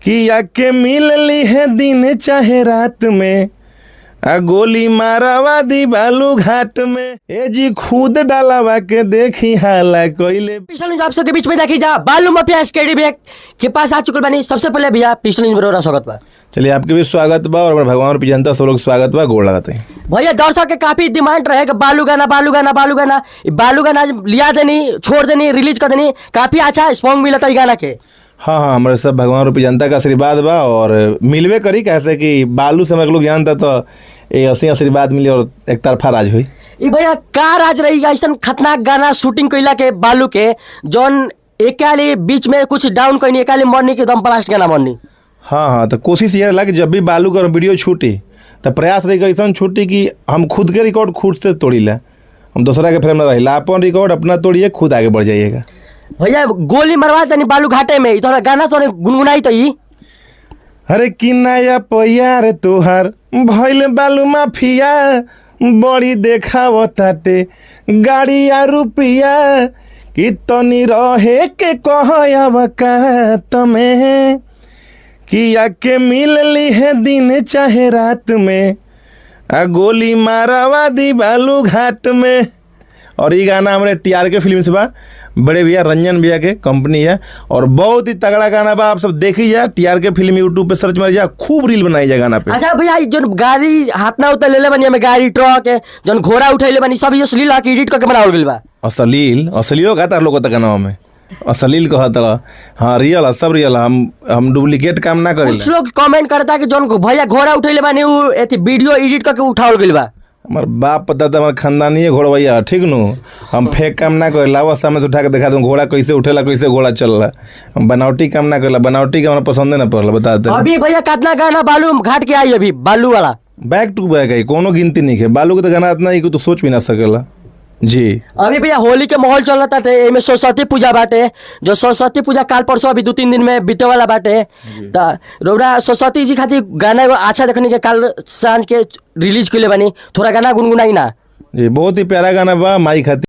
कि आके मिलली है दिन चाहे रात में, आ गोली मारावा दी बालू घाट में। ए जी खुद डालावा के देखी हाला कोइले। पिस्टल न्यूज आप सबके बीच में देखी जा बालू माफिया एसकेडी भैया के पास आ चुकल बानी। सबसे पहले भैया पिस्टल न्यूज में स्वागत बा। चलिए आपके भी स्वागत बा और भगवान और जनता सब लोग स्वागत बा, गोड़ लगाते हैं। भैया दर्शक के काफी डिमांड रहे कि बालू गाना बालू गाना बालू गाना, ई बालू गाना आज लिया देनी छोड़ देनी रिलीज कर देनी, काफी अच्छा स्पॉन्ग मिला था ई गाना के। हाँ हाँ, हमारे सब भगवान रूपी जनता का आशीर्वाद बा और मिलवे करी, कैसे कि बालू से हमारे लोग जानता तो ये ऐसे आशीर्वाद मिली और एक तरफा राज हुई। ई भैया का राज रही ऐसा खतरनाक गाना शूटिंग कैला के बालू के, जौन एकाली बीच में कुछ डाउन कैनी एकाली मरनी के दम ब्लास्ट गाना मरनी। हाँ हाँ, तो कोशिश ये रहा कि जब भी बालू का वीडियो छूटी तो प्रयास रही ऐसा छूटी कि हम खुद के रिकॉर्ड खुद से तोड़ी ला, हम दूसरा के फ्रेम में रही ला, अपन रिकॉर्ड अपना तोड़िए खुद आगे बढ़ जाइएगा। भैया गोली मरवा देनी बालू घाटे में, ई तोरा गाना तोरे गुनगुनाई तो ई। अरे कि नया पैयार तोहार भइल बालू माफिया, बड़ी देखाव ताटे गाड़ी आ रुपिया, कि तनी रहे के कहब का तमे, कि आके मिलली है दिन चाहे रात में, आ गोली मारावा दी बालू घाट में। और ये गाना हमारे टीआर के फिल्म से बा, बड़े भैया रंजन भैया के कंपनी है और बहुत ही तगड़ा गाना बा, आप सब देखी जा। टीआर के फिल्म यूट्यूब पे सर्च मार जा, खूब रील बनाई जा गाना पे। अच्छा भैया ई जोन गाड़ी हाथ ना उतर लेले बानी, हमें गाड़ी ट्रक है जोन घोड़ा उठैले बानी सब ये असली ला के एडिट करके बनावल गेल बा। असलील असलीलो कहता लोग तक गाना में असलील कहता रहा। हाँ रियल है, सब रियल है, हम डुप्लीकेट काम ना करेला। कुछ लोग कमेंट करता कि जोन भैया घोड़ा उठैले बानी उ एथी वीडियो एडिट करके उठावल गेल बा। हमार बाप दादा हमार खानदानी है घोड़वैया, ठीक नु, हम फेक काम ना करेला। वो सामने से उठा के दिखा दूँ घोड़ा कैसे उठेला कैसे घोड़ा चल रहा, हम बनावटी काम ना करेला, बनावटी का हमरा पसंद ना पड़ला बता दे। अभी भैया कितना गाना बालू घाट के आई अभी बालू वाला बैक टू बैक है, कोनो गिनती नहीं है बालू के तो गाना इतना ही कि तू सोच भी ना सकेला जी। अभी भैया होली के माहौल चल रहा था, एमे सरस्वती पूजा बाटे, जो सरस्वती पूजा काल परसों अभी 2-3 दिन में बीते वाला बाटे, त रौरा सरस्वती जी खातिर गाना एगो अच्छा देखनी के काल सांझ के रिलीज कइले बानी, थोड़ा गाना गुनगुनाई ना जी। बहुत ही प्यारा गाना बा माई खातिर।